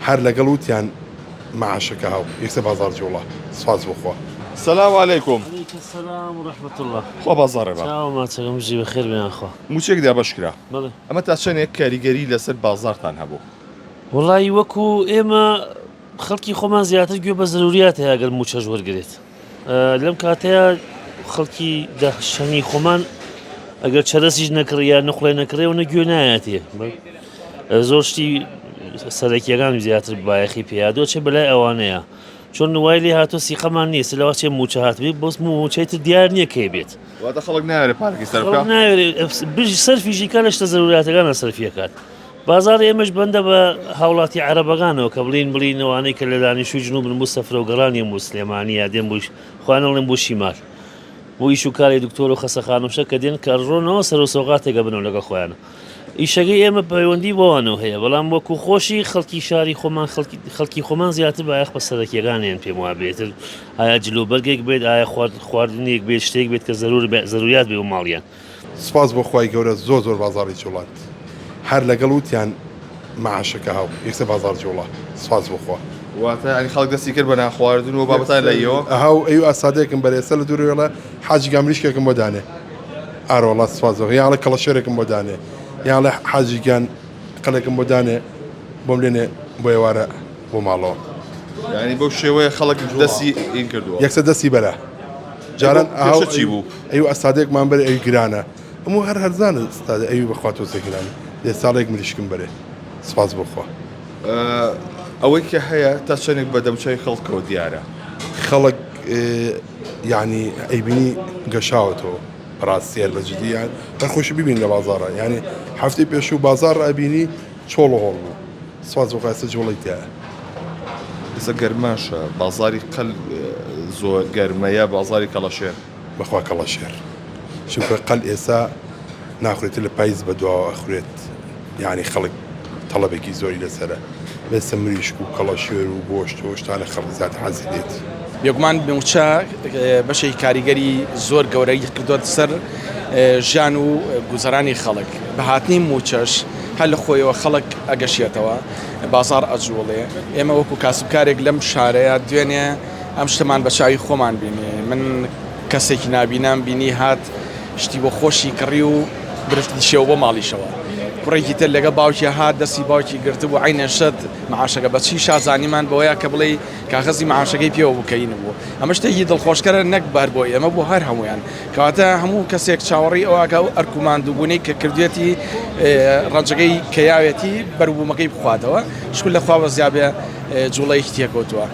هەر لەگەڵ وتیان مەعاشەکە هاو یەکسەر بازاڕ جوڵا سوپاس بۆ خوا. سلام علیکم. علیک السلام و رحمە اللە. خوا بازاڕێ با. چاوە ماچەکەم بژی بەخێر بێن یاخوا. موچەیەک دابەش کرا. بەڵێ. ئەمە تا چەنێک کاریگەری لەسەر بازاڕتان هەبوو؟ وەڵایی وەکو ئێمە خەڵکی خۆمان زیاتر گوێ بە زەروریات هەیە گەر موچەش وەرگرێت لەم کاتەیە خەڵکی دەشەنی خۆمان ئەگەر چەرەسیش نەکڕی یا نقڵێ نەکڕێ و نەگوێ نایەتێ زۆر شتی سەرەکیەکان زیاتر بایەخی پێیا دۆچێ بەلای ئەوانەیە چۆن وای لێ هاتۆ سیقەمان نییە لەوە چێ موچە هاتبێ بۆس موچەی تر دیار نییە کەی بێت واتە خەڵک ناوێرێ پارەکەی سەرف بکا؟ خەڵک ناوێرێ بژی سەرفیشی کا لە شتە زەروراتەکانە سەرفیەکات بازاڕی ئێمەش بەندە بە هاوڵاتی عەرەبەکانەوە کە بڵین بڵین ئەوانەی کە لە دانیشتوی جنوبن بۆ سەفرە و گەڕان یەن بۆ سلێمانی یا دێن بۆ خۆیان ئەڵێن بۆ شیمال بۆ ئیش و کاری دکتۆر و خەسەخانە و شتە کە دێن کە ڕۆنەوە سەر و سۆغاتێک ئەبنەوە لەگەڵ خۆیانە ئیشەکەی ئێمە پەیوەندی بەوانەوە هەیە بەڵام وەکو خۆشی خەڵکی شاری خۆمان خەڵکی خۆمان زیاتر بایەخ بە سەرەکیەکانیان پێم وابێتر ئایا جلوبەرگێک بێت ئایا خواردنێک بێت شتێک بێت کە زەرور زەروریات بێ و ماڵیان. سوپاس بۆ خوای گەورە زۆر زۆر بازاڕی جوڵاند هەر لەگەڵ وتیان مەعاشەکە هاو یەکسەر بازاڕ جوڵا سوپاس بۆ خوا. واتە یانی خەڵک دەستی کرد بە نان خواردن و بابەتان لە یەوە؟ ئەها و ئەیو ئاسادێکم بەرێ ئێستا لە دوورەوە ئەڵێ حاجی گیان مریشکێکم بۆ دانێ ئارەوەڵا سوپاس بۆ یان ئەڵێ کەڵەشێرێکم بۆ دانێ یان ئەڵێ حاجی گیان قەلێکم بۆ دانێ بۆم لێنێ بۆ ئێوارە بۆ ماڵەوە. یانی بەو شێوەیە خەڵک دەستی ئین کردووە؟ یەکسەر دەستی بەرە. جاران ئەو چی بوو؟ ئەی ئەستادێکمان بەرێ ئەوی گرانە ئەموو هەر هەرزانە ستادە ئەوی بەخوا تۆزێ گرانە دێ ساڵێک مریشکم بەرێ سپاس بۆ خوا. ئەوەی کە هەیە تا چەندێک بە دەمچوی خەڵکەوە دیارە؟ خەڵک یعنی ئەیبینی گەشاوەتەوە بەڕاستی هەر بە جدی یان هەر خۆشی ببین لە بازاڕە یعنی هەفتەی پێشوو بازاڕ ئەبینی چۆڵ و هۆڵ بوو سپاس بۆ خوا ئێستا جوڵەی تیایە. ئێستا گەرماشە بازاری قەل زۆر گەرمە یا بازاری کەڵەشێر؟ بەخوا کەڵەشێر چونکە قەل ئێستا ناخورێت لە پایز بە دواوە ئەخورێت یعنی خەڵک تەڵەبێکی زۆری لەسەرە بێسە مریشک و کەڵەشێر و گۆشت و شتانە خەڵک زیاتر حەزی لێتی. بێگومان مووچە بەشێکی کاریگەری زۆر گەورەی کردووەتە سەر ژیان و گوزەرانی خەڵک، بە هاتنی مووچەش هەر لە خۆیەوە خەڵک ئەگەشێتەوە، بازاڕ ئەجووڵێ، ئێمە وەکو کاسبکارێک لەم شارەیا دوێنێ ئەم شتەمان بە چاوی خۆمان بینی، من کەسێکی نابینام بینی هات شتی بۆ خۆشی کڕی و برشتیشەوە بۆ ماڵیشەوە. کوڕێکی تر لەگەڵ باوکی هات دەستی باوکی گرتبوو عەینەن شت معاشەکە بە چی شازانیمان بەوەیە کە بڵێی کاغەزی معاشەکەی پێوە بوو کە ینبوو ئەمە شتێکی دڵخۆشکەرە نەک بەر بۆ ئێمە بۆ هەر هەموویان کەواتە هەموو کەسێک چاوەڕێی ئەوە ئەکا ئەو ئەرک و ماندووبوونەی کە کردوێتی ڕەنجەکەی کە یاوێتی بەروبوومەکەی بخواتەوە شکر لە خوا بەزیابێ جوڵەیەکی تێکەوتووە.